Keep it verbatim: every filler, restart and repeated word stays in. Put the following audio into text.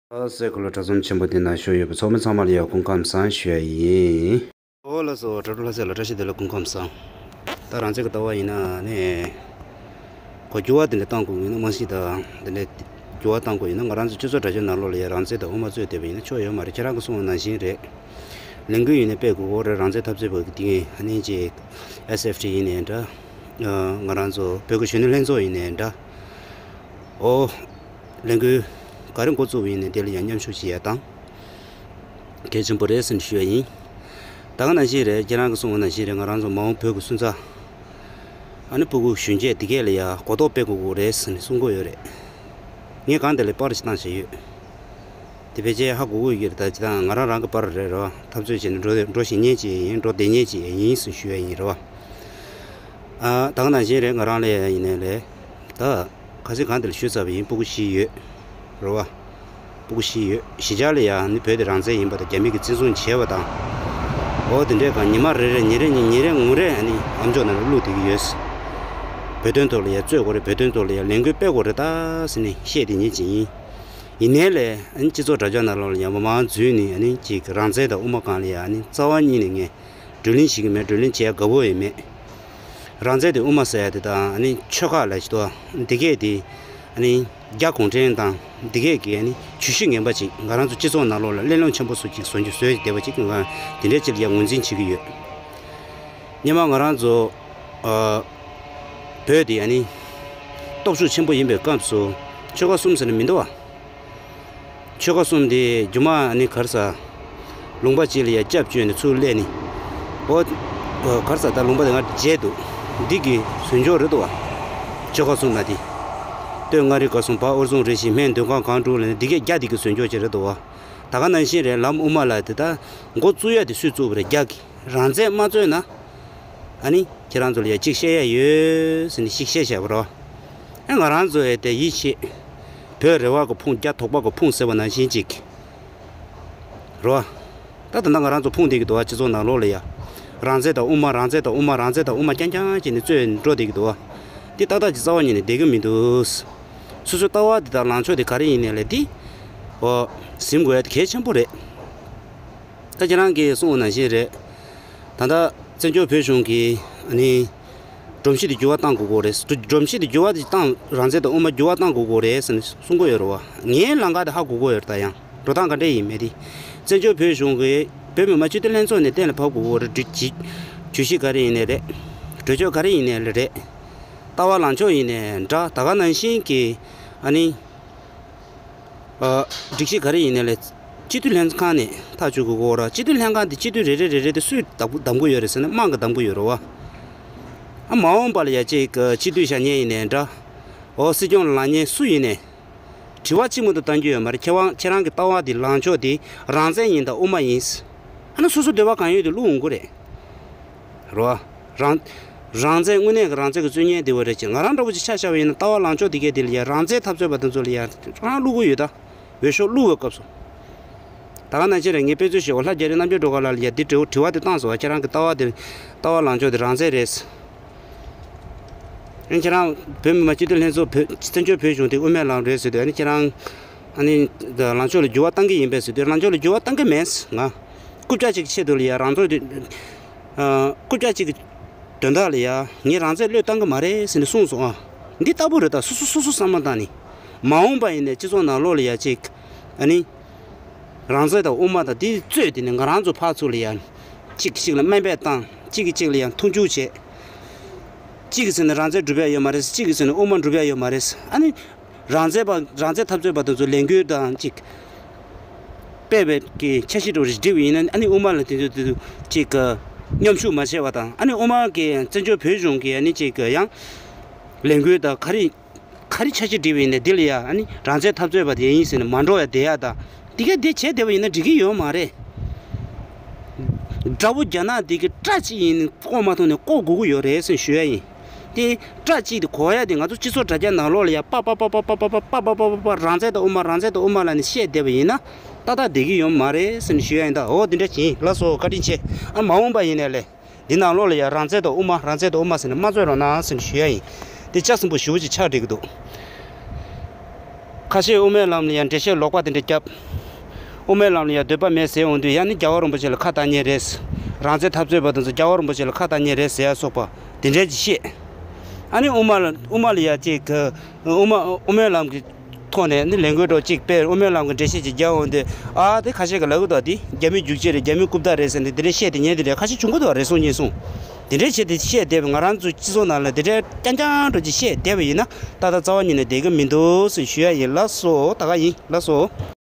ཨ་སའི་གོ་ལ་གྲྭ་ཚང་ཆེན་པོ་འདི་ན་བཞུགས་ཡོད་པའི་ཚོགས་མི་ཚང་མ་ལ་ཡང་སྐུ་ཁམས་བཟང་ཞུ་ཡ་ཡིན། ཨོ་ལགས་སོ། དྲ་གྲོགས་ལྷ་སའི་ལ་བཀྲ་ཤིས་བདེ་ལེགས། སྐུ་ཁམས་བཟང་། ད་རང་བཙན་གྱི་ལྟ་བ་ཡིན་ན་ནི། གོ་འགྱུར་བ་དེ་འདྲ་བཏང་དགོས་ཡིན་ན། རྨང་གཞི་དང་དེ་འདྲ་འགྱུར་བ་བཏང་དགོས་ཡིན་ན། ང་རང་ཚོ་སྤྱི་ཚོགས་དྲ་རྒྱ་ནང་ལོགས་ལ་ཡང་རང་བཙན་དང་དབུ་མ་རྩོད་བསྡད་པ་ཡིན་ན་ཆོག་ཡོད་མ་རེད། ཁྱེད་རང་གིས་གསུངས་པ་ནང་བཞིན་རེད། ལས་འགུལ་ཡིན་ནའི་སྤེལ་དགོས་ཀྱི་རེད། རང་བཙན་འཐབ་རྩོད་པ་གི་དེ་ཨ་ནི་ཅིག་ཨེས་ཨེཕ་ཊི་ཡིན་ནའི་འདྲ། ང་རང་ཚོ་བོད་ཀྱི་གཞོན་ནུ་ལྷན་ཚོགས་ཡིན་ནའི་འདྲ། ཨོ། ལས་འགུལ་ག་རེ་འགོ་བཙུགས་པ་ཡིན་ནའི་དེ་ལ་ཡང་མཉམ་ཞུགས་བྱེད་ཡ་དང་། གལ་ཆེན་པོ་རེད་ཟེར་ནས་ཞུ་ཡ་ཡིན། ད་ག་ནང་བཞིན་རེད། ཁྱེད་རང་གིས་གསུངས་པ་ནང་བཞིན་རེད། ང་རང་ཚོ་མ་འོངས་བོད་ཀྱི་སོན་རྩ། ཨ་ནི་སྤུ་གུ་གཞོན་སྐྱེས་དེ་གས་ལ་ཡ་གོ་རྟོགས་སྤེལ་དགོས་ཀྱི་རེད་ཟེར་ནས་གསུང་གི་ཡོད་རེད། ངས་གང་དེ་ལ་པར་ཞིག་བཏང་བཞིན་ཡོད། དེ་ཕལ་ཆེར་ཧ་གོ་གི་ཡོད་ཀྱི་རེད། ད་ཅི་ད་ང་རང་རང་གི་པར་རེད་རོ། འཐབ་རྩོད་བྱས་ནས་འགྲོ་འགྲོ་ཤེས་མཁན་ཅིག་ཡིན། འགྲོ་བསྡད་མཁན་ཅིག་ཡིན་ཟེར་ཞུ་ཡ་ཡིན་རོ། ཨ། ད་ག་ནང་བཞིན་རེད། ང་རང་ལ་ཡ་ཡིན་ནའི་ལས། ད། ཁ་སང་གང་དེར་ཞུས་ཚར་བ་ཡིན། སྤུ་གུ་བཞི་ཡོད། རེད་བ། སྤུ་གུ་བཞི་ཡོད། བཞི་ཆ་ལ་ཡང་ནི་བོད་དེ་རང་བཙན་ཡིན་པ་དང་རྒྱ་མི་གིས་བཙན་བཟུང་བྱས་པ་དང་། འོ་དེ་འདྲའི་སྒང་ཉི་མ་རེ་རེ་ཉིན་རེ་ཉིན་ཉིན་རེ་ངུ་རེ་ཨ་ནི་ཨམ་ཅོག་ནང་ལ་བླུགས་བསྡད་ཀྱི་ཡོད། བོད་དོན་ཐོག་ལ་ཡང་རྩོད་དགོས་རེད། བོད་དོན་ཐོག་ལ་ཡང་ལས་འགུལ་སྤེལ་དགོས་རེད་ད་ཟེར་ནས་བཤད་བསྡད་མཁན་ཅིག་ཡིན། ཡིན་ནའི་ལས་ཨ་ནི་སྤྱི་ཚོགས་དྲ་རྒྱ་ནང་ལོགས་ལ་ཡང་མ་མང་འཛུལ་ནས་ཨ་ནི་ཅིག་རང་བཙན་དང་དབུ་མ་སྒང་ལ་ཡང་ཨ་ནི་རྩ་བ་ཉིད་ནས་ངས། བགྲོ་གླེང་བྱེད་ཀྱི་མེད། བགྲོ་གླེང་བྱེད་ཡ་དགའ་པོ་ཡང་མེད། རང་བཙན་དང་དབུ་མ་ཟེར་ཡ་དེ་དང་ཨ་ནི་ཆོལ་ཁ་ལ་ཞིག་ཏུ་འདི་གས་དེ་ཨ་ནི་རྒྱ་གུང་ཁྲན་དང་འདི་གས་ཀྱི་ཨ་ནི་ཇུས་གཞི་ངན་པ་ཅིག་ང་རང་ཚོ་སྤྱི་ཚོགས་ནང་ལོགས་ལ་གླེང་སློང་ཆེན་པོ་སུ་ཅིག་བཟོ་རྒྱུ་བཟོས་བསྡད་པ་ཅིག་ང་དེ་འདྲའི་ཅིག་ལ་ཡང་ངོས་འཛིན་བྱེད་ཀྱི་ཡོད། སྔོན་མ་ང་རང་ཚོ་ཨ་བོད་དེ་ཨ་ནི་སྟོབས་ཤུགས་ཆེན་པོ་ཡིན་པའི་སྐབས་སུ་ཆོལ་ཁ་གསུམ་ཟེར་ན་མི་འདུག་བ། ཆོལ་ཁ་གསུམ་དེ་རྒྱུ་མ་ནི་ག་རེ་ཟ། ལུང་པ་གཅིག་ལ་ཡ་སྐྱབས་བཅོལ་ནས་ཚུར་སླེབས་ནས། འོ། ག་རེ་ཟ། ད་ལུང་པ་དེ་སྔར་བརྗེད་འདུག་འདི་གི་ཟོལ་འཇོག་རེད་འདུག་བ། ཆོལ་ཁ་གསུམ་ན་དེ། སྟོད་མངའ་རིས་སྐོར་གསུམ། བར་ཨོ་རྫོང་རེ་བཞི། སྨད་མདོ་ཁམས་སྒང་དྲུག་ལ་ནི་འདི་གས་རྒྱ་འདི་གི་ཟོལ་འཇོག་ཅིག་རེད་འདུག་བ། ད་ག་ནང་བཞིན་རེད། ལམ་དབུ་མ་ལ་དེ་ད་འགོ་བཙུགས་ཡ་དེ་སུས་བཙུགས་པ་རེད། རྒྱ་གི། རང་བཙན་མ་རྩོད་ན། ཨ་ནི་ཁྱེད་རང་ཚོ་ལ་ཡ་གཅིག་བཤད་ཡ་ཡོད་ཟེར་ནས་ཞིག་བཤད་བཞག་པ་རོ། ཨ་ང་རང་ཚོ་ཡ་དེ་ཡིད་ཆེས། བོད་རེ་བ་གི་ཕུང་རྒྱ་དོག་པ་གི་ཕུང་ཟེར་བ་ནང་བཞིན་ཅིག་རོ། ད་ད་ལྟ་ང་རང་ཚོ་ཕུང་བསྡད་ཀྱི་འདུག་བ། སྤྱི་ཚོགས་ནང་ལོགས་ལ་ཡ། རང་བཙན་དང་དབུ་མ། རང་བཙན་དང་དབུ་མ། རང་བཙན་དང་དབུ་མ་རྐྱང་རྐྱང་བྱས་ནས་རྩོད་འགྲོ་བསྡད་ཀྱི་འདུག་བ། འདི་ཏག་ཏག་ཅིག་རྩ་བ་ཉིད་ནས་བསྡད་ཀྱི་མི་འདུག་སོ་སོའི་ལྟ་བ་འདི་དང་ལངས་ཕྱོགས་དེ་ག་རེ་ཡིན་ནའི་ལས་འདི། འོ། ཟིན་དགོས་ཡ་དེ་གལ་ཆེན་པོ་རེད། ད་ཁྱེད་རང་གིས་གསུངས་པ་ནང་བཞིན་རེད། ད་ལྟ་བཙན་བྱོལ་བོད་གཞུང་གིས་ཨ་ནི་སྒྲོམ་གཞི་དེ་འགྱུར་བ་གཏང་དགོས་ཀྱི་རེད། སྒྲོམ་གཞི་དེ་འགྱུར་བ་དེ་བཏང་། རང་བཙན་དང་དབུ་མ་འགྱུར་བ་གཏང་དགོས་ཀྱི་རེད་ཟེར་ནས་གསུང་གི་ཡོད་རེད་བ། ངའི་ལམ་ཁ་དེ་ཧ་གོ་གི་ཡོད་རེད། ད་ཡང་འགྲོ་སྟངས་ག་འདྲ་ཡིན་མེད་དེ། བཙན་བྱོལ་བོད་གཞུང་གིས་བོད་མི་མང་སྤྱི་འཐུས་ལྷན་ཚོགས་ནས་གཏན་ལ་ཕབ་དགོས་ཀྱི་རེད། སྒྲིག་གཞི། གྲོས་གཞི་ག་རེ་ཡིན་ནའི་རེད། གྲོས་ཆོད་ག་རེ་ཡིན་ནའི་རེད། ལྟ་བ་ལངས་ཕྱོགས་ཡིན་ནའི་འདྲ། ད་ག་ནང་བཞིན་གྱི་ཨ་ནི། ཨ། སྒྲིག་གཞི་ག་རེ་ཡིན་ནའི་ལས། སྤྱི་འཐུས་ལྷན་ཁང་ནས་ཐག་གཅོད་དགོས་ཀྱི་ཡོད་རེད། སྤྱི་འཐུས་ལྷན་ཁང་དེ་སྤྱི་འཐུས་རེ་རེ་རེ་རེ་དེ་སུས་བདམས་བདམས་ཀྱི་ཡོད་རེད་ཟེར་ན་དམངས་ཀྱིས་བདམས་ཀྱི་ཡོད་རེད་བ། ཨ། མ་འོངས་པ་ལ་ཡ་གཅིག་སྤྱི་འཐུས་བཞག་མཁན་ཡིན་ནའི་འདྲ། འོ། སྲིད་སྐྱོང་ལ་ལངས་མཁན་སུ་ཡིན་ནའི། དྲི་བ་གཅིག་མ་གཏོགས་བཏང་རྒྱུ་ཡོད་མ་རེད། ཁྱེད་རང་ཁྱེད་རང་གི་ལྟ་བ་དེ་ལངས་ཕྱོགས་དེ་རང་བཙན་ཡིན་དང་དབུ་མ་ཡིན། ཨ་ནི་སོ་སོ་འདོད་པ་གང་ཡོད་དེ་བླུག་འོང་གི་རེད། རོ། རང་། རང་བཙན་དངོས་གནས་ཀྱི་རང་བཙན་གྱི་རྩོད་མཁན་དེ་བ་རེད་ཅེས། ང་རང་འདྲ་པོ་ཅིག་ཆ་བཞག་པ་ཡིན་ན་ལྟ་བ་ལངས་ཕྱོགས་དེ་གས་དེ་ལ་ཡ་རང་བཙན་འཐབ་རྩོད་པ་དེ་ཚོ་ལ་ཡ་རང་བླུག་གི་ཡོད་ད། འོས་ཤོག་བླུག་པའི་སྐབས་སུ། ད་ག་ནང་བཞིན་རེད། ངས་དཔེ་མཚོན་ཞུ་བ། ལྷ་རྒྱ་རི་རྣམ་རྒྱལ་སྒྲོལ་དཀར་ལགས་ལ་ཡ་འདི་དྲི་བ་དྲི་བ་དེ་བཏང་སོང་བ། ཁྱེད་རང་གི་ལྟ་བ་དེ། ལྟ་བ་ལངས་ཕྱོགས་དེ་རང་བཙན་རེད། ཨ་ནི་ཁྱེད་རང་བོད་མི་མང་སྤྱི་འཐུས་ལྷན་ཚོགས་བོད་བཙན་བྱོལ་བོད་གཞུང་དེ་དབུ་མའི་ལམ་རེད་ཟེར་དུས། ཨ་ནི་ཁྱེད་རང་། ཨ་ནི། ལངས་ཕྱོགས་ལ་འགྱུར་བ་གཏང་གི་ཡིན་པས་ཟེར་དུས། ལངས་ཕྱོགས་ལ་འགྱུར་བ་གཏང་གི་མེད། ང་རྐུབ་བཀྱག་གཅིག་གི་ཆེད་དུ་ལ་ཡ་རང་ཚོ་དེ། ཨ། རྐུབ་བཀྱག་གཅིག་གི་དོན་དག་ལ་ཡ་ངས་རང་བཙན་བློས་བཏང་གི་མ་རེད་ཟེར་ནས་གསུངས་སོང་ཨ། འདི་ལྟ་བུ་རེད། ད་སོ་སོ་སོ་སོ་བསམ་བློ་བཏང་ནས། མ་འོངས་པ་ཡིན་ནའི་སྤྱི་ཚོགས་ནང་ལོགས་ལ་ཡ་གཅིག་ཨ་ནི། རང་བཙན་དང་དབུ་མ་དང་འདི་རྩོད་དེ་ནི་ང་རང་ཚོ་ཕར་ཚུར་ལ་ཡ། གཅིག་གིས་གཅིག་ལ་དམའ་འབེབས་བཏང་། གཅིག་གིས་གཅིག་ལ་ཡ་མཐོང་ཆུང་བྱེད། གཅིག་གིས་ཟེར་ན་རང་བཙན་སྒྲུབ་ཡ་ཡོད་མ་རེད། གཅིག་གིས་ཟེར་ན་དབུ་མ་སྒྲུབ་ཡ་ཡོད་མ་རེད། ཨ་ནི། རང་བཙན་པ། རང་བཙན་འཐབ་རྩོད་པ་དེ་ཚོ་ལས་འགུལ་དང་གཅིག་སྤེལ་བའི་གི་འཆར་གཞི་འདྲ་བོ་ཞིག་བསྒྲིགས་པ་ཡིན་ན། ཨ་ནི་དབུ་མ་ལ་དེ་ཚོ་དེ་ཚོ་གཅིག་གི་མཉམ་ཞུགས་མ་བྱས་པ་དང་། ཨ་ནི་དབུ་མ་གི་བཙན་བྱོལ་བོད་གཞུང་གི་ཨ་ནི་གཅིག་གི་ཡང་ལས་འགུལ་དང་ག་རེ་ག་རེ་འཆར་གཞི་བསྒྲིགས་པ་ཡིན་ན། འདི་ལ་ཡ་ཨ་ནི་རང་བཙན་འཐབ་རྩོད་པ་དེ་ཡིན་ཟེར་ནས་མ་འགྲོ་ཡ་བསྡད་ཡ་དང་། དེ་ག་དེ་བྱས་བསྡད་པ་ཡིན་ན་འགྲིག་གི་ཡོད་མ་རེད། དགྲ་བོ་རྒྱ་ནག་དེ་གི་སྐྲ་གཅིག་ཡིན་ནའི་བཀོག་མ་ཐུབ་ནའི་བཀོག་དགོས་ཀྱི་ཡོད་རེད་ཟེར་ཞུ་ཡ་ཡིན། དེ་སྐྲ་གཅིག་དེ་གོག་ཡ་དེ་ང་ཚོ་སྤྱི་ཚོགས་དྲ་རྒྱ་ནང་ལོགས་ལ་ཡ་པ་པ་པ་རང་བཙན་དང་དབུ་མ། རང་བཙན་དང་དབུ་མ་ལབ་ནས་བཤད་བསྡད་པ་ཡིན་ན་ཏག་ཏག་བསྡད་ཀྱི་ཡོད་མ་རེད་ཟེར་ནས་ཞུ་ཡ་ཡིན། ད་འོ་དེ་འདྲ་ཅིག་ཡིན། ལགས་སོ། བཀའ་དྲིན་ཆེ། ཨ། མ་འོངས་པ་ཡིན་ནའི་ལས། འདི་ནང་ལོགས་ལ་ཡ་རང་བཙན་དང་དབུ་མ། རང་བཙན་དང་དབུ་མ་ཟེར་ནས་མ་རྩོད་རོགས་གནང་ཟེར་ནས་ཞུ་ཡ་ཡིན། དེ་ལྕགས་སྲིན་པོ་ཞེ་པོ་ཅིག་ཆགས་བསྡད་ཀྱི་འདུག་ཁ་ ཁ་ཤས་དབུ་མའི་ལམ་ལ་ཡང་འགྲེལ་བཤད་ལོག་པ་དེ་འདྲ་བརྒྱབ། དབུ་མའི་ལམ་ལ་ཡང་འདོད་པ་མེད་ཟེར་འོང་དུས་ཡང་ནི་རྒྱལ་བ་རིན་པོ་ཆེ་ལ་ཁ་བཏང་མཁན་རེད། རང་བཙན་འཐབ་རྩོད་པ་དེ་ཚོ་རྒྱལ་བ་རིན་པོ་ཆེ་ལ་ཁ་བཏང་མཁན་རེད་ཟེར་ཡ་སོགས་པ་དེ་འདྲ་ཅིག་བཤད། ཨ་ནི་དབུ་མ་ལ་དབུ་མ་ལ་ཡ་ཅིག་གི་དབུ་མ་དབུ་མའི་ལམ་གྱི་ཐོག་ནས་ནི་ལས་འགུལ་འགྲོ་གཅིག་སྤེལ། དབུ་མའི་ལམ་གྱི་འགྲེལ་བཤད་ཅིག་རྒྱག་འོང་དུས། ཨ་དེ་ཁ་ཤས་ཀྱིས་ལབ་གི་འདུག་འདི་རྒྱ་མི་རྒྱུག་ཆས་རེད། རྒྱ་མི་རྐུབ་བཀྱག་རེད་ཟེར་ནས་དེ་འདྲའི་བཤད་དེ་ཉན་དེ་འདྲ་ཁ་ཤས་བྱུང་གི་འདུག་རེ་ཟུང་གཉིས་གསུང་། དེ་འདྲའི་བྱས་ཏེ་བཤད་བསྡད་པ་ང་རང་ཚོའི་སྤྱི་ཚོགས་ནང་ལ་དེ་འདྲའི་རྐྱང་རྐྱང་འགྲོ་ཅིག་བཤད་བསྡད་པ་ཡིན་ན་ཏག་ཏག་རྩ་བ་ཉིད་ནས་བསྡད་ཀྱི་མི་འདུག་ཟེར་ཞུ་ཡ་ཡིན། ལགས་སོ། ད་ག་ཡིན། ལགས་སོ།